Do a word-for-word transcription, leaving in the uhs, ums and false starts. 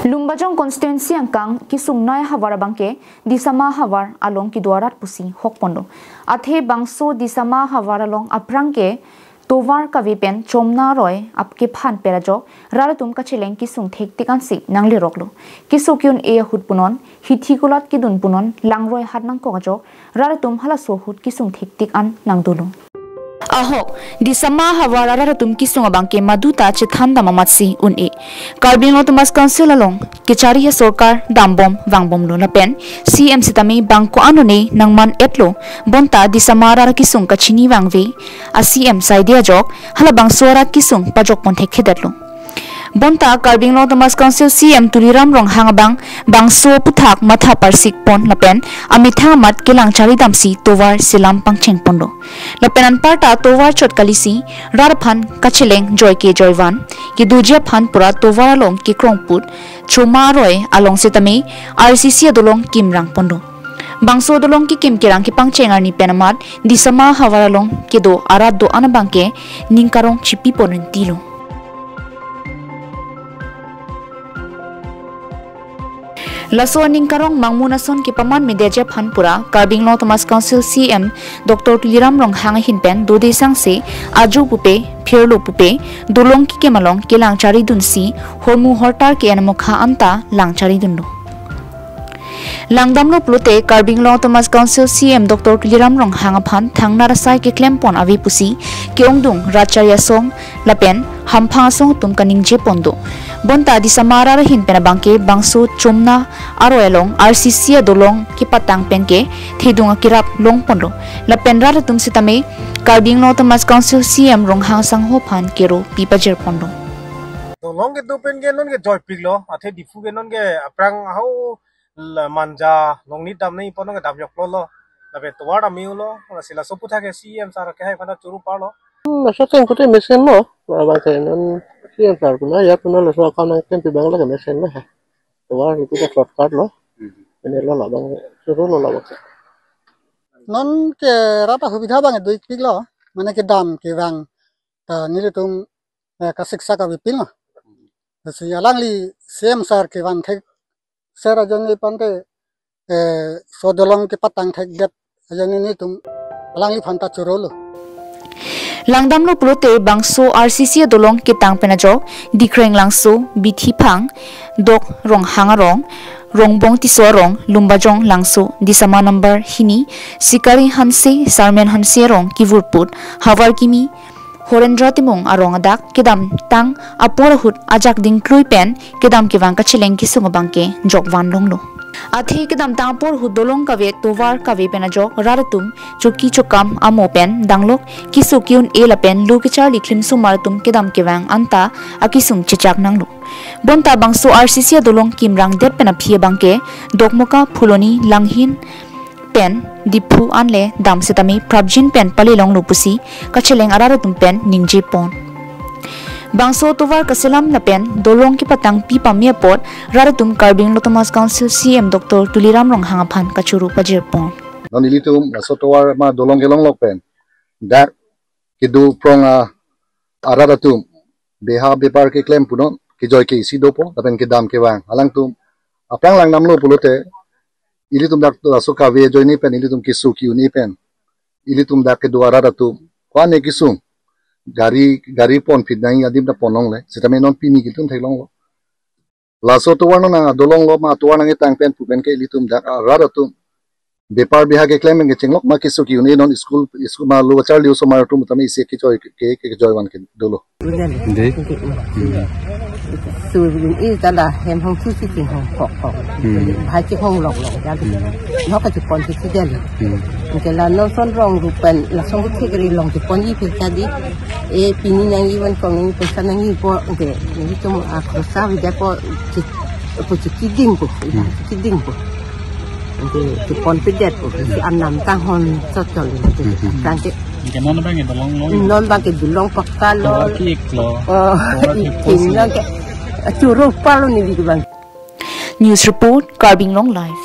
Lumbajong constituency angkang kesung nei ahavar abangke Disama ahavar along kedo arat pusi hokponlo. Athe bangso Disama ahavar along aphrang ke tovar kave pen chomna aroi ap kephan per ajok rat atum kacheleng kesung thektik ansi nangleroklo. Keso ke-un-e ahut punon, hithi kulat kedun punon, langroi hat nangkok ajok rat atum halaso ahut kesung thektik an nangdolo. Ahok, Disama ahavar arat atum kesung abangke maduta chethan dam amatsi un-e. Karbi Anglong Autonomous Council along kechari asorkar dambom vangbomlo lapen C M sitame bang ko-an un-e nangman-etlo, bonta Disama arat kesung kachini vangve a-C M saide ajok halabangso arat kesung pajokpon thekthedetlo. Bonta Karbi Anglong Autonomous Council C M Tuliram Ronghang abang bangso aputhak matha parsikpon lapen amethang amat kelang charidamsi tovar selam pangchengponlo. Lapen anparta tovar chot kalisi rat aphan kacheleng joike joivan kedoji aphan pura tovar along kekrongput choma aroi along sitame R C C adolong kimrangponlo. Bangso adolong kekim kerang kepangcheng arni pen amat Disama ahavar along kedo arat do-an abangke ningkarong chipipon rintilo. Laso aningkarong mangmun ason kepaman medeji aphan pura Karbi Anglong Autonomous Council C M Doctor Tuliram Ronghang ahin pen dode sangse ajo pupe phirlo pupe dolong kekim along kelang charidunsi hormu hortar ke-en amokha anta lang charidunlo. Langdamlo pulote Karbi Anglong Autonomous Council C M Doctor Tuliram Ronghang aphan thangnar asai keklempon ave pusi ke-ongdung rat chari asong lapen hamphang asong atum kaningjepon do. Bonta Disama arat ahin pen abangke bangso chomna aroi along R C C adolong kepatang penke thedung akerap longponlo. Lapen rat atum sitame Karbi Anglong Autonomous Council C M Ronghang sangho aphan kero pi pajirponlo. Dolong kedo penke non ke joipiklo, athe Diphu ke non ke aphrang ahau la Manja Longnit dam nangji pon non ke dam joklo lo. Lapen tovar dam-ilo, lasi laso aputhak ke C M sir ke hai aphanta choro parlo. Hmm, laso ateng pute mesenlo, labang ke non C M sir puna ya puna laso akam nangklempi abang lake mesenlo ha. Tovar itu ke shortcut lo. Hmm. Ini lo labang, chorolo labang. Non ke rat asubidha abang do-ikpiklo, mane kedam kevang ta nelitum, eh, kasiksak avepinlo. Lasi alangli C M sir kevan thekser ajoine pante, eh, laso adolong kepatang thekdet ajoine nelitum alangliphan ta chorolo. Langdamlo pulote bangso R C C adolong ketang pen ajok Dikreng Langso, Bithi Phang, Dok Ronghang arong, Rongbong Tisso arong, Lumbajong Langso, Disama number hini, Sikari Hanse, Sarmen Hanse arong kevurput, Havar Kimi, Horendra Timung arong adak kedamtang apor ahut ajak dingklui pen kedam kevang kacheleng kesung abangke jokvan longlo. Athe kedamtang apor ahut dolong kave tovar kave pen ajok rat atum choki chokam amo pen danglok keso ke-un-e lapen lo kecharli klimsomar atum kedam kevang anta akesung chechak nanglo. Bonta bangso R C C adolong kimrangdet pen aphi abangke Dokmoka, Phuloni, Langhin pen Diphu anle dam sitame prapjin pen pale longlo pusi kacheleng arat atum pen ningjepon. Bangso tovar kaselam lapen dolong kepatangpi pame apot rat atum Karbi Anglong Autonomous Council C M Doctor Tuliram Ronghang aphan kachoro pajirpon. Non ilitum laso tovar ma dolong kelonglok pen dak kedo prong a arat atum beha bepar keklem punon, kejoi ke isi dopo lapen kedam kevang. Alangtum aphrang langdamlo pulote ilitum dak laso kave ajoine pen ilitum keso ke-un-e pen ilitum dak kedo arat atum ko-an ne kesung gari, gari ponphit nangji adim ta pon longle, sitame non pini ke ilitum theklonglo. Laso tovar non adolong lo ma tovar nangketang pen pu penke ilitum dak arat atum bepar beha keklem pen kechenglok ma keso ke-un-e, non school, school ma lo kacharli osomar atum tame isi kejoi ke, ke, kejoi van ke dolo. Dei. Sur-un-e ta la hem hong thu si ting hong kok kok. Hmm. Bhai ke hong lok lok ya. Hmm. Nok kachepon ke si dali. Hmm. Ke la non son rong rup pen lason rup ke keri long cheponji phe ta dei. E pini nangji van kong nangji poisa nangjipo ke. Nangji chom a khosa vida po che, po chekiding po. Hmm. Chekiding po. Ke cheponpedet po. Si anam tanghon sot choli. Hmm. Tangke. Ke non abang ke dolong long. Non abang ke dolong pakka lo. Tovar ke-ik lo. Oh, tovar ke-ik pos lo. Nang ke choro palo ni di bang. News report, Karbi Anglong Live.